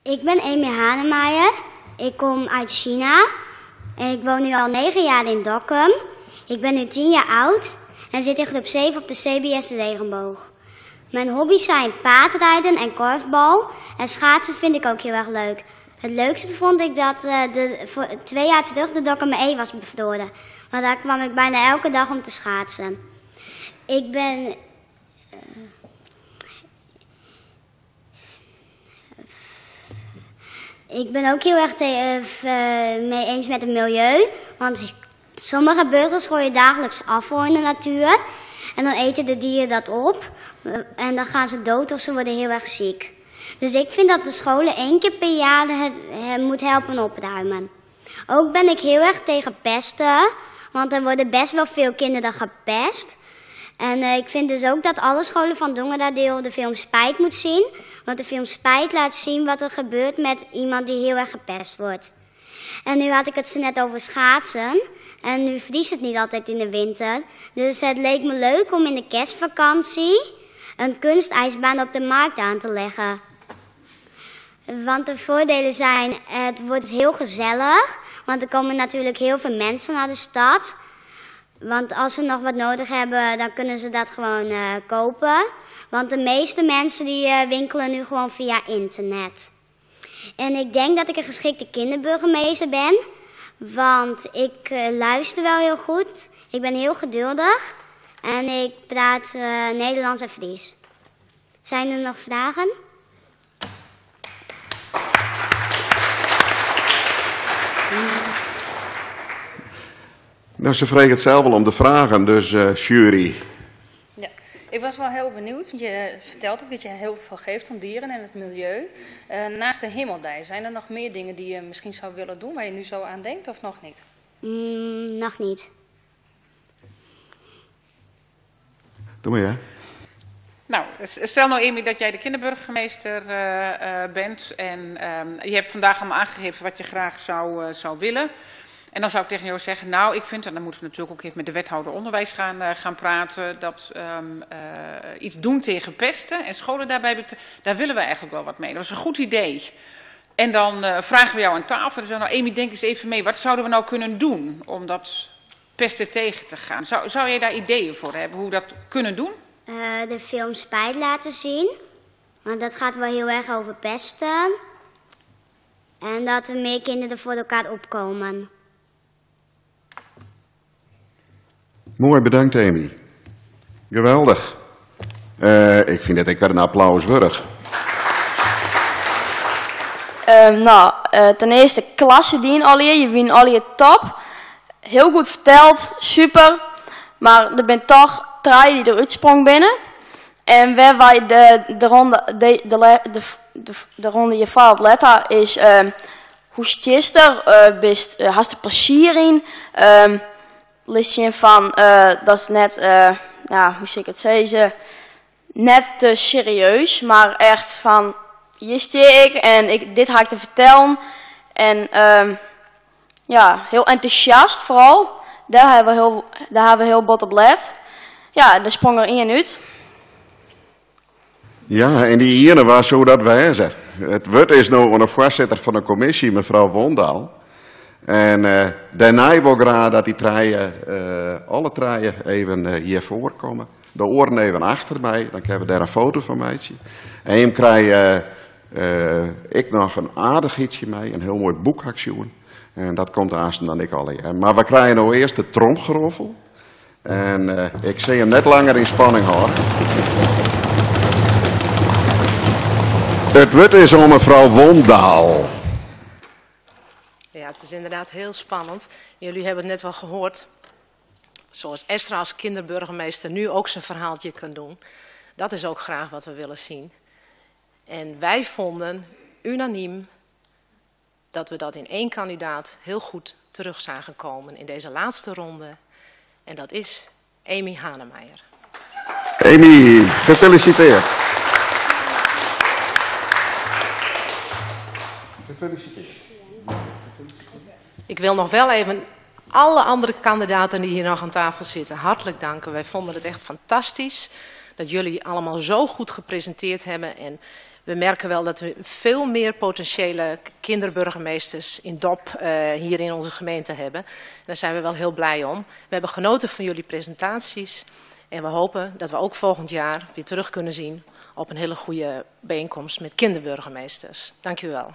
Ik ben Amy Hanemaayer. Ik kom uit China. En ik woon nu al 9 jaar in Dokkum. Ik ben nu 10 jaar oud en zit in groep 7 op de CBS Regenboog. Mijn hobby's zijn paardrijden en korfbal. En schaatsen vind ik ook heel erg leuk. Het leukste vond ik dat voor 2 jaar terug de Dokkumer Ee was bevroren. Want daar kwam ik bijna elke dag om te schaatsen. Ik ben... Ik ben ook heel erg mee eens met het milieu. Want sommige burgers gooien dagelijks afval in de natuur. En dan eten de dieren dat op. En dan gaan ze dood of ze worden heel erg ziek. Dus ik vind dat de scholen 1 keer per jaar het moet helpen opruimen. Ook ben ik heel erg tegen pesten. Want er worden best wel veel kinderen gepest. En ik vind dus ook dat alle scholen van Dongeradeel de film Spijt moet zien. Want de film Spijt laat zien wat er gebeurt met iemand die heel erg gepest wordt. En nu had ik het zo net over schaatsen. En nu vriest het niet altijd in de winter. Dus het leek me leuk om in de kerstvakantie een kunstijsbaan op de markt aan te leggen. Want de voordelen zijn, het wordt heel gezellig. Want er komen natuurlijk heel veel mensen naar de stad. Want als ze nog wat nodig hebben, dan kunnen ze dat gewoon kopen. Want de meeste mensen die winkelen nu gewoon via internet. En ik denk dat ik een geschikte kinderburgemeester ben. Want ik luister wel heel goed. Ik ben heel geduldig. En ik praat Nederlands en Fries. Zijn er nog vragen? Nou, ze vragen het zelf al om de vragen, dus jury. Ja, ik was wel heel benieuwd, want je vertelt ook dat je heel veel geeft om dieren en het milieu. Naast de Himmeldei, zijn er nog meer dingen die je misschien zou willen doen, waar je nu zo aan denkt of nog niet? Nog niet. Doe maar, ja. Nou, stel nou Amy dat jij de kinderburgemeester bent en je hebt vandaag allemaal aangegeven wat je graag zou willen. En dan zou ik tegen jou zeggen, nou ik vind, en dan moeten we natuurlijk ook even met de wethouder onderwijs gaan praten, dat iets doen tegen pesten en scholen daarbij, daar willen we eigenlijk wel wat mee. Dat is een goed idee. En dan vragen we jou aan tafel, en dan zeggen, nou Amy, denk eens even mee, wat zouden we nou kunnen doen om dat pesten tegen te gaan? Zou jij daar ideeën voor hebben, hoe we dat kunnen doen? De film Spijt laten zien, want dat gaat wel heel erg over pesten. En dat er meer kinderen voor elkaar opkomen. Mooi, bedankt Amy. Geweldig. Ik vind dat ik weer een applaus wurg. Ten eerste klasse die in alweer. Je wint alweer top. Heel goed verteld, super. Maar er zijn toch drie die eruit sprong binnen. En waar wij de ronde je vooral op letten is hoe stister, bist, hast er plezier in. Listje van, dat is net, nou, hoe zou ik het zeggen, net te serieus, maar echt van, hier sta ik en dit ga ik te vertellen. En ja, heel enthousiast vooral, daar hebben we heel bot op let. Ja, daar sprong er één uit. Ja, en die ene was zo dat wijze. Het woord is nou aan de voorzitter van de commissie, mevrouw Wondaal. En daarna wil ik graag dat die treien, alle treien even hier voorkomen. De oren even achter mij, dan hebben we daar een foto van mij. En hem krijg ik nog een aardig ietsje mee, een heel mooi boekactie. En dat komt aanstaan dan ik al. Hè. Maar we krijgen nou eerst de tromgeroffel. En ik zie hem net langer in spanning houden. Het woord is om mevrouw Wondaal. Ja, het is inderdaad heel spannend. Jullie hebben het net wel gehoord. Zoals Esra als kinderburgemeester nu ook zijn verhaaltje kan doen. Dat is ook graag wat we willen zien. En wij vonden unaniem dat we dat in één kandidaat heel goed terug zagen komen in deze laatste ronde. En dat is Amy Hanemaayer. Amy, gefeliciteerd. Gefeliciteerd. Ik wil nog wel even alle andere kandidaten die hier nog aan tafel zitten hartelijk danken. Wij vonden het echt fantastisch dat jullie allemaal zo goed gepresenteerd hebben. En We merken wel dat we veel meer potentiële kinderburgemeesters in DOP eh, hier in onze gemeente hebben. En daar zijn we wel heel blij om. We hebben genoten van jullie presentaties. En we hopen dat we ook volgend jaar weer terug kunnen zien op een hele goede bijeenkomst met kinderburgemeesters. Dank u wel.